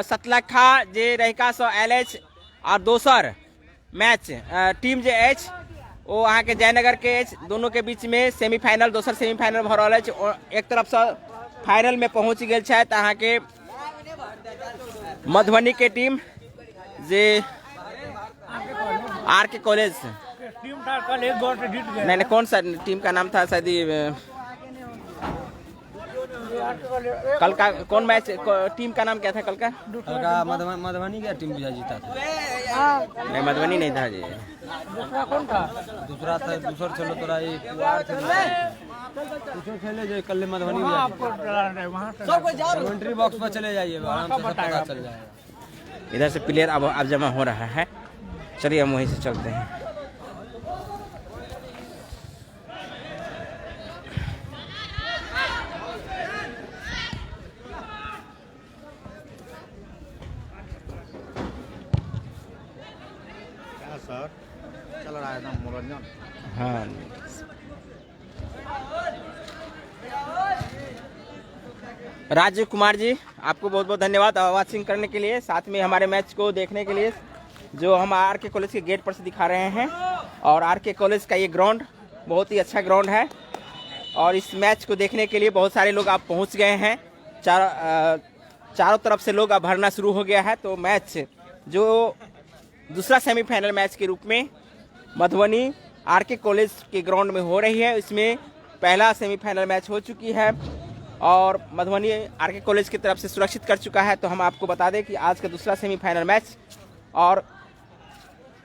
सतलखा जे रहिकासँ आयल अछि आ दोसर मैच टीम जे अछि ओ अहाँके जयनगर के अछि। दोनों के बीच में सेमीफाइनल, दोसर सेमीफाइनल भऽ रहल अछि। एक तरफसँ फाइनल में पहुँच गेल छथि अहाँके मधुबनी के टीम जे आर के कॉलेज टीम था कल एक गोल से जीत गए। नहीं नहीं, कौन सा टीम का नाम था शायद ये, कल का कौन मैच टीम का नाम क्या था कल का? कल का मधुबनी का टीम भी जीता था। नहीं मधुबनी नहीं था जी। दूसरा कौन था? दूसरा था, दूसर चलो तोरा ये पुआर खेले, दूसर खेले जो कल मधुबनी भी आपको वहाँ से कमेंट्री बॉक्स पर चले जाइए, आराम से सब पता चल जाएगा। इधर से प्लेयर अब जमा हो रहा है, चलिए हम वहीं से चलते हैं। सर चल रहा है ना मनोरंजन। हाँ राजीव कुमार जी आपको बहुत बहुत धन्यवाद वाचिंग करने के लिए, साथ में हमारे मैच को देखने के लिए जो हम are के कॉलेज के गेट पर से दिखा रहे हैं। और are के कॉलेज का ये ग्राउंड बहुत ही अच्छा ग्राउंड है और इस मैच को देखने के लिए बहुत सारे लोग आप पहुंच गए हैं। चारों तरफ से लोग अब भरना शुरू हो गया है। तो मैच जो दूसरा सेमीफाइनल मैच के रूप में मधुबनी are के कॉलेज के ग्राउंड में हो रही है, इसमें पहला सेमीफाइनल मैच हो चुकी है और मधुबनी are के कॉलेज की तरफ से सुरक्षित कर चुका है। तो हम आपको बता दें कि आज का दूसरा सेमीफाइनल मैच और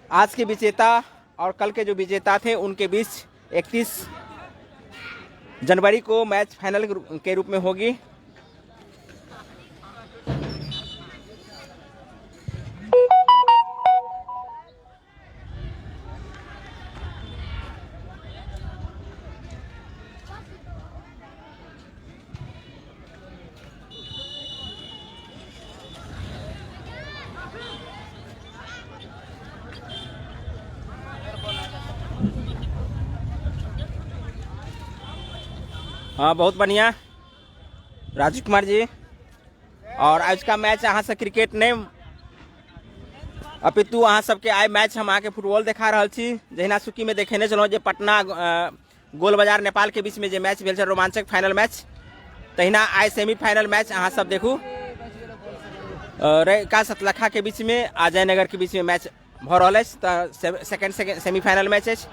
आज के विजेता और कल के जो विजेता थे उनके बीच 31 जनवरी को मैच फाइनल के रूप में होगी। हाँ बहुत बढ़िया राजीव कुमार जी। और आज का मैच अहाँ से क्रिकेट नहीं अपितु अहाँ सबके आइ मैच हम अहाँके फुटबॉल देखा रहल छी। जहिना सूची में देखेने छलहुँ जे पटना गोल बाजार नेपाल के बीच में जे मैच भेल छल रोमांचक फाइनल मैच, तहिना आइ सेमीफाइनल मैच अहाँ सब देखू, रहिका सतलखा के बीच में आ जयनगर के बीच में मैच भऽ रहल अछि। तऽ सेकेंड सेमीफाइनल मैच अछि।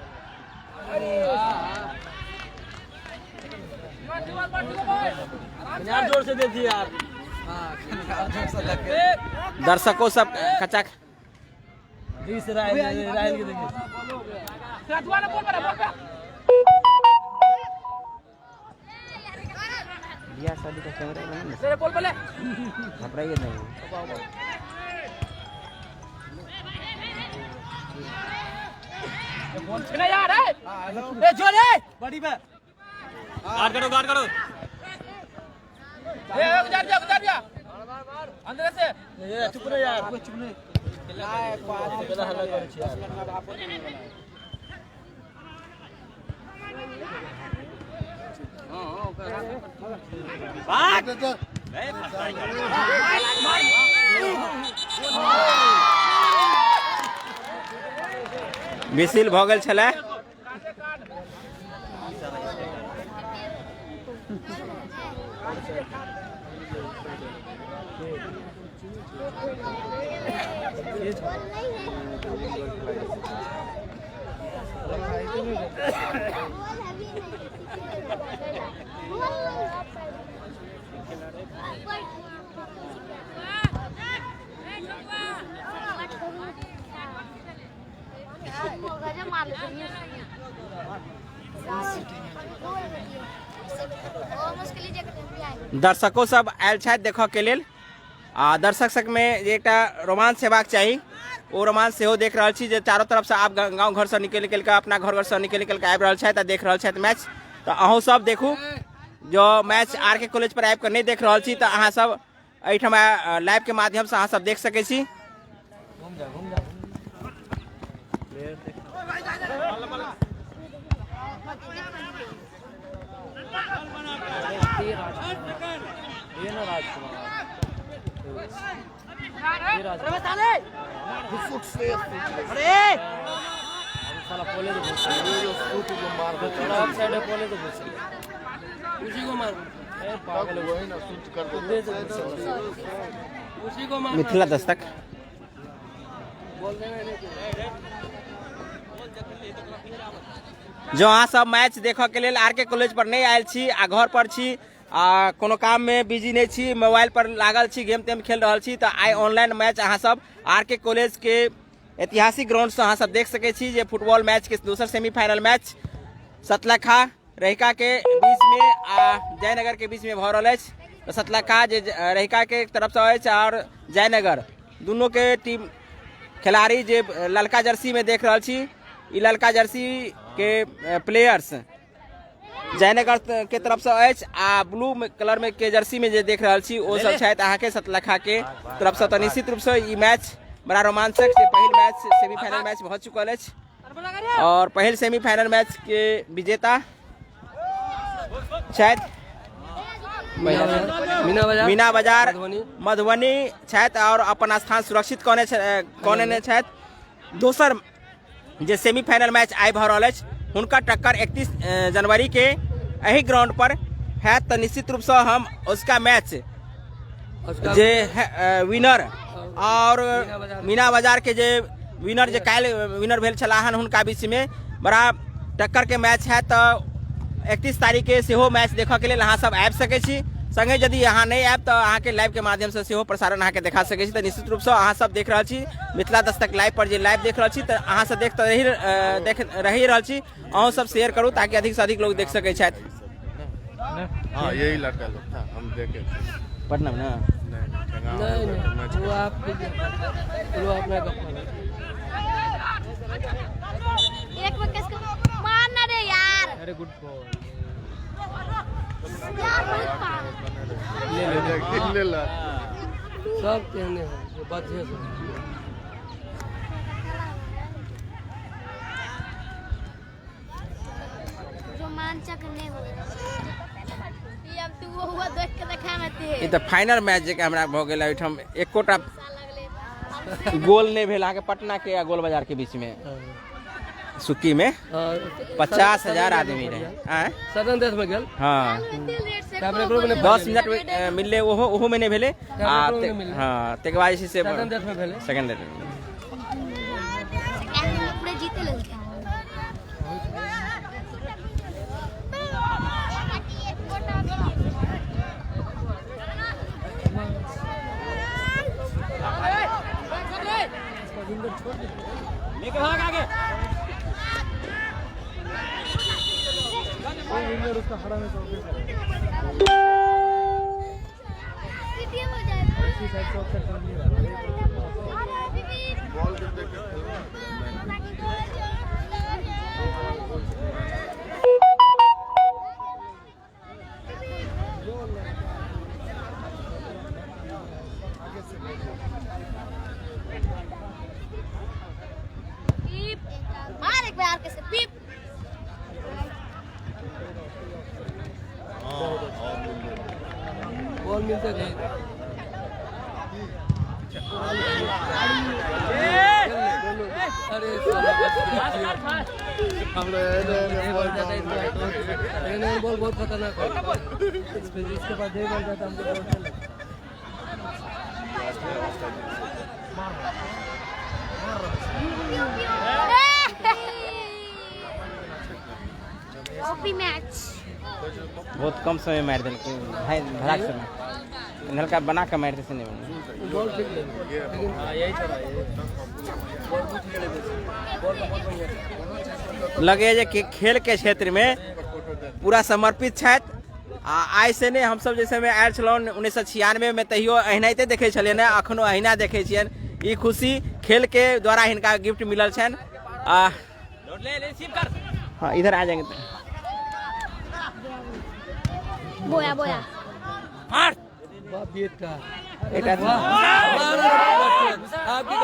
यार जोर से दे दिए यार। दर्शकों सब खचाक बीस रायल रायल के देखिए। बियाह शादी का कैमरा है ना, घबराइए नहीं। ए जोर ए बड़ी पे गार्ड करो, गार्ड करो। ये चुप रे यार, चुप नहीं बेला हल्ला करे छी यार। विसिल भऽ गेल छलै। दर्शको सब आयल छथि देखऽ के लेल आ दर्शक सबमे जे एकटा रोमांच हेबाक चाही ओ रोमांच सेहो देख रहल छी, जे चारो तरफसँ आब गाँव घरसँ निकलि निकलि कऽ अपना घर घरसँ निकलि निकलि कऽ आबि रहल छथि आ देख रहल छथि मैच। तऽ अहूँ सब देखू, जो मैच आर के कॉलेज पर आबि कऽ नहि देख रहल छी तऽ अहाँ सब एहिठाम लाइव के माध्यमसँ अहाँ सब देख सकै छी। ये ना राजकुमार, ये राजकुमार साला पोले तो घुस थोड़ा ऑफ साइड है, पोले तो घुस उसी को मार। ए पागल वही ना शूट कर दे, उसी को मार। मिथिला दस्तक बोल देना इन्हें। जो अहाँ सब मैच देखऽ के लेल आर के कॉलेज पर नहि आयल छी आ घर पर छी आ कोनो काम में बिजी नहीं छी, मोबाइल पर लागल छी, गेम तेम खेल रहल छी, तऽ आइ ऑनलाइन मैच अहाँ सब आर के कॉलेज के ऐतिहासिक ग्राउंड से अहाँ सब देख सकै छी जे फुटबॉल मैच के दोसर सेमीफाइनल मैच सतलखा रहिका के बीच में आ जयनगर के बीच में भऽ रहल अछि। तऽ सतलखा जे रहिका के तरफ से अछि और जयनगर दुनू के टीम खिलाड़ी जे ललका जर्सी में देख रहल छी, ई ललका जर्सी के प्लेयर्स जयनगर के तरफ से अछि आ ब्लू कलर में के जर्सी में जे देख रहल छी ओ सब छथि अहाँके सतलखा के तरफ से। तऽ निश्चित रूप से ई मैच बड़ा रोमांचक से पहिल मैच सेमीफाइनल मैच भऽ चुकल अछि और पहिल सेमीफाइनल मैच के विजेता छथि मीना बाजार, मीना बाजार मधुबनी, मधुबनी छथि और अपन स्थान सुरक्षित कऽ छथि। दोसर जे सेमीफाइनल मैच आइ भऽ रहल अछि हुनकर टक्कर 31 जनवरी के एही ग्राउंड पर हैत। तऽ निश्चित रूपसँ हम उसका मैच जे विनर और मीना बाजार के जे विनर जे काल्हि विनर भेल छलाह हन हुनका बीचमे बड़ा टक्कर के मैच हैत। तऽ 31 तारीख के सेहो मैच देखऽ के लेल अहाँ सब आबि सकै छी, संगे यदि अहाँ नहि आयब तऽ अहाँके लाइव के माध्यमसँ सेहो प्रसारण अहाँके देखा सकै छी। तऽ निश्चित रूपसँ अहाँ सब देख रहल छी मिथिला दस्तक लाइव पर जे लाइव देख रहल छी तऽ अहाँ सब देख तऽ रहि देख रहि रहल छी, अहूँ सब शेयर करू ताकि अधिक से अधिक लोग देख सकै छथि। हाँ, यही लड़का लोग था, हम देखे थे। पटना में ना? नहीं, नहीं नहीं, वो आप वो अपना गप्पा। एक में किसको मारना रे यार। अरे गुड बॉल यार, बहुत पागल। ले ले, सब कहने हैं जो बच्चे सब। रोमांचक नहीं हो ये, अब तू वो हुआ देख के देखा में ते ई तऽ फाइनल मैच जे हमरा भऽ गेल एहिठाम एकोटा लगले गोल नहि भेल अहाँके पटना के आ गोल बाजार के बीच में। सुक्की में 50,000 आदमी रहे। आँय? सदन देश में गेल। हाँ। ताबरे एकरो में नहि 10 मिनट मिललै, ओहो ओहोमे नहि भेलै। आ ओकरो नहि मिललै। हँ, तकर बाद जे छै से सदन देश में भेलै। सेकंड डेट में। पूरे जीते लेलकै। बॉल के देख के खेलना। पीप मार एक बार कैसे पीप। बॉल मिलते नहीं। अरे साला, बॉल बहुत खतरनाक है। इसके बाद दे बॉल जाता हमको बॉल खेलना। ट्रॉफी मैच बहुत कम समय में मारि देलकै, भाई धड़ाक समय हल्का बना के मारि से नहीं बने। बॉल ठीक ले, लेकिन यही छोड़ा, बॉल कुछ ले बॉल तो बहुत बढ़िया है। लगे जे कि खेल के क्षेत्र में पूरा समर्पित छथि। आ आइ से नहि, हमसब जे समय आयल छलहुँ 1996 में तहियो एनाहिते देखै छलियनि हेँ, अखनो अहिना देखै छियनि। ई खुशी खेल के द्वारा हिनका गिफ्ट मिलल छनि। आ हाँ, इधर आ जाएंगे तो। बोया बोया। वाह बेटा। एकटा आपकी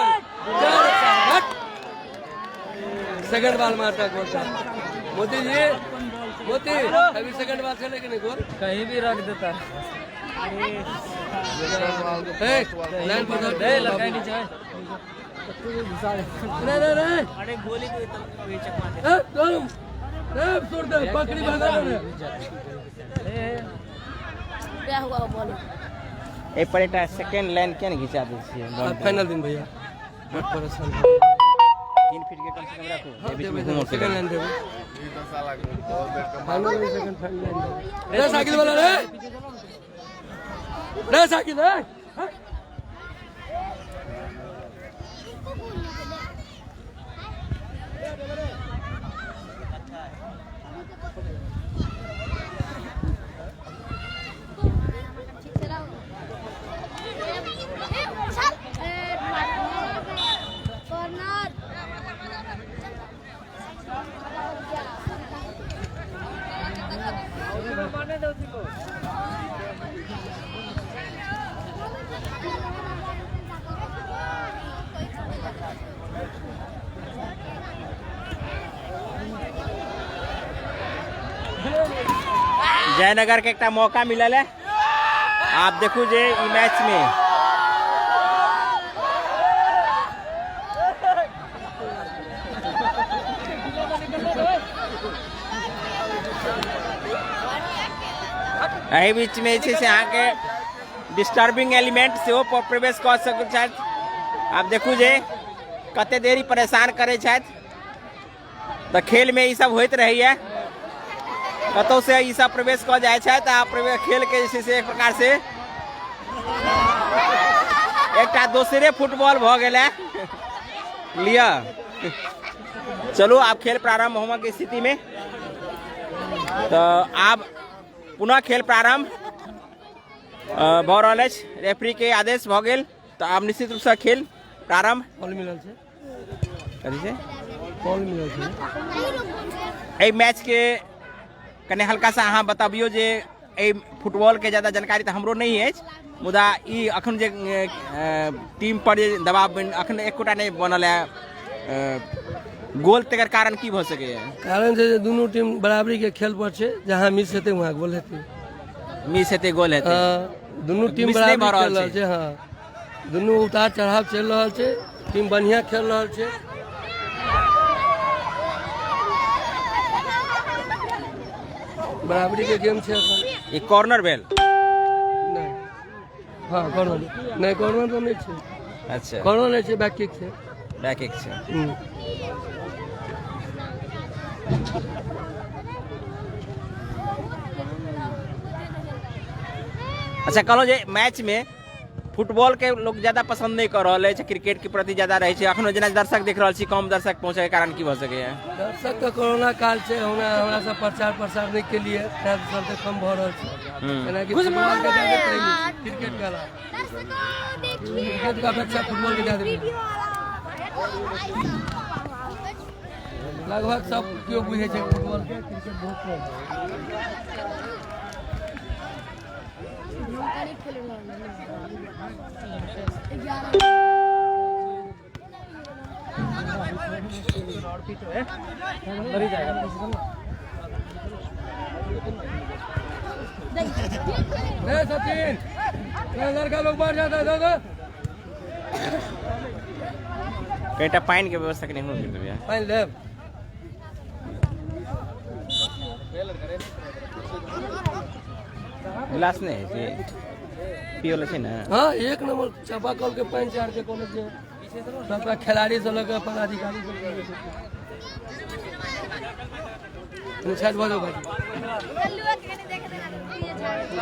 सेकंड बॉल मारता गोल साहब मोती जी, मोती अभी सेकंड बॉल खेले कि नहीं गोल? कहीं भी रख देता है। ए, लाइन पर दे दे लड़का ही नीचे। नहीं नहीं नहीं, अरे गोली को चकमा दे। ए, तुम ए, छोड़ दे, पकड़ी भगा दे। क्या हुआ बॉल? एहि पर एकटा सेकेंड लाइन किया ने घिचा दै छियै? अब फाइनल दिन भैया बहुत परेशान। 3 फीट के कम से कम राखू, एहि बीच में घूमो। सेकंड लाइन देबो। ई तो साला बॉल देख के फाइनल में सेकंड फाइनल लाइन देबो। रे साइकिल वाला रे, रे साइकिल रे। कॉर्नर। जयनगर के एकटा मौका मिलल है। आप देखू जे ई मैच में एहि बीच में जे छै से अहाँके डिस्टर्बिंग एलिमेंट सेहो प्रवेश कऽ सकैत छथि। आब देखू जे कते देरी परेशान करै छथि। तऽ खेल में ई सब होइत रहैया, कतौ से ई सब प्रवेश कऽ जाइ छथि आ प्रवेश खेल के जे छै से एक प्रकार से एकटा दोसरे फुटबॉल भऽ गेल है। लिअ चलू, आब खेल प्रारंभ होमऽ के स्थिति में। तऽ आब पुनः खेल प्रारंभ भऽ रहल अछि। रेफरी के आदेश भऽ गेल, तऽ आब निश्चित रूपसँ खेल प्रारंभ। बॉल मिलल छै। कथी छै? बॉल मिलल छै। एहि मैच के कने हल्का सा अहाँ बतबियौ जे एहि फुटबॉल के ज्यादा जानकारी तऽ हमरो नहि अछि, मुदा ई अखन जे टीम पर जे दबाव बनि अखन एकोटा नहि बनल है गोल, तकर कारण की भऽ सकैए? कारण छै जे दुनू टीम बराबरी के खेल पर छै, जहाँ मिस हेतै वहाँ गोल हेतै। मिस हेतै गोल हेतै। हाँ, दुनू टीम मिस नहि बराबरी भऽ रहल खेल रहल छै। हाँ, दुनू उतार चढ़ाव चलि रहल छै, टीम बढ़िया खेल रहल छै। बराबरी के गेम छै एखन। ई कॉर्नर भेल। नहि, हँ कॉर्नर नहि, कॉर्नर तऽ नहि छै। अच्छा, कॉर्नर नहि छै, बैक किक छै। बैक किक छै। अच्छा, कहलहुँ जे मैच में फुटबॉल के लोग ज्यादा पसंद नहीं कर रहल अछि, क्रिकेट के प्रति ज्यादा रहै छै। अखनो जेना दर्शक देख रहल छी, कम दर्शक पहुँचे के कारण की भऽ सकैए? दर्शक तऽ कोरोना काल छै, हमरा हमरा सब प्रचार प्रसार नहि केलिए, तैं चलते कम भऽ रहल छै। जेनाकि फुटबॉल के ज्यादा प्रेमी छै क्रिकेट के अलावा, क्रिकेट के अपेक्षा फुटबॉल के ज्यादा प्रेमी। लगभग सब केओ बुझै छै फुटबॉल के, क्रिकेट बहुत कम। नहीं सचिन, ये लड़का लोग बाहर जाता है दादा। कईटा पानि के व्यवस्था कनि हमरो करि देबै। पानि लेब? गिलास नहि है छै, पियै वला छै ने? हाँ, एक नंबर चापा कल के पानि छै। आर के कॉलेज के सबटा खिलाड़ी से लऽ के पदाधिकारी सब साइड भऽ जाओ भाई।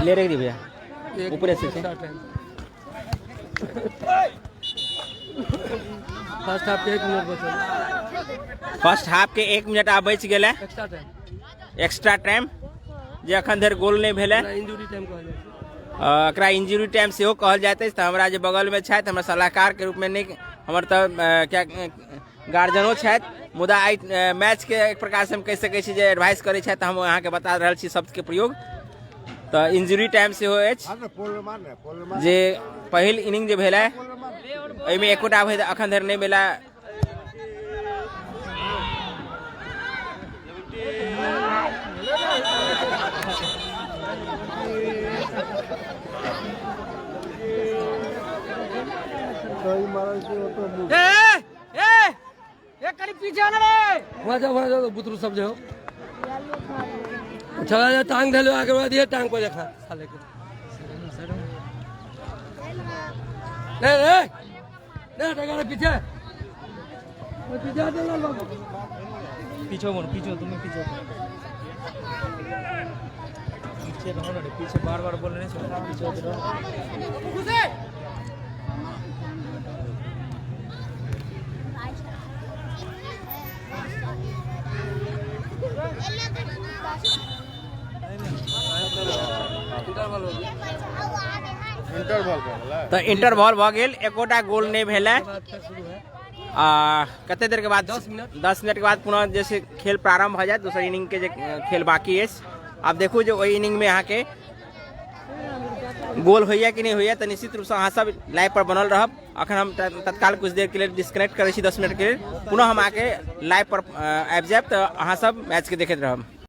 ले रख दी भैया। ऊपरे से छै। फर्स्ट हाफ के 1 मिनट बचल। फर्स्ट हाफ के 1 मिनट आब बचि गेलै। Extra time. एक्स्ट्रा टाइम, जे अखन धरि गोल नहि भेलै। इंजुरी टाइम कहल जाइ छै। एकरा इंजुरी टाइम सेहो कहल जाइत अछि। तऽ हमरा जे बगलमे छथि, हमरा सलाहकारके रूपमे नहि, हमर तऽ क्या गार्जियनो छथि, मुदा एहि मैचके एक प्रकारसँ हम कहि सकै छी जे एडवाइस करै छथि, तऽ हम अहाँके बता रहल छी शब्दके प्रयोग। तऽ इंजुरी टाइम सेहो अछि, जे पहिल इनिंग जे भेलै एहिमे एकोटा अखन धरि नहि भेलै। वहाँ जाओ, वहाँ जाओ, बुतरू सब जो चला जा, टांग धलो आगे बढ़ा दिए, टांग पर देखा साले के। नहीं नहीं नहीं, टंगा पीछे पीछे आ जाओ बाबू। पीछे मोड़, पीछे, तुम्हें पीछे पीछे रहो ना, पीछे बार बार बोलने नहीं सुनना, पीछे रहो। तऽ इंटरवल भऽ गेल, एकोटा गोल नहि भेलै। आ कते देर के बाद? 10 मिनट। 10 मिनट के बाद पुनः जे छै खेल प्रारंभ भऽ जायत, दोसर इनिंग के जे खेल बाकी अछि। आब देखू जे ओहि इनिंग में अहाँके गोल होइया कि नहि होइया। तऽ निश्चित रूपसँ अहाँ सब लाइव पर बनल रहब। अखन हम तत्काल कुछ देर के लेल डिस्कनेक्ट करै छी, 10 मिनट के लेल। पुनः हम अहाँके लाइव पर आबि जायब, तऽ अहाँ सब मैच के देखैत रहब।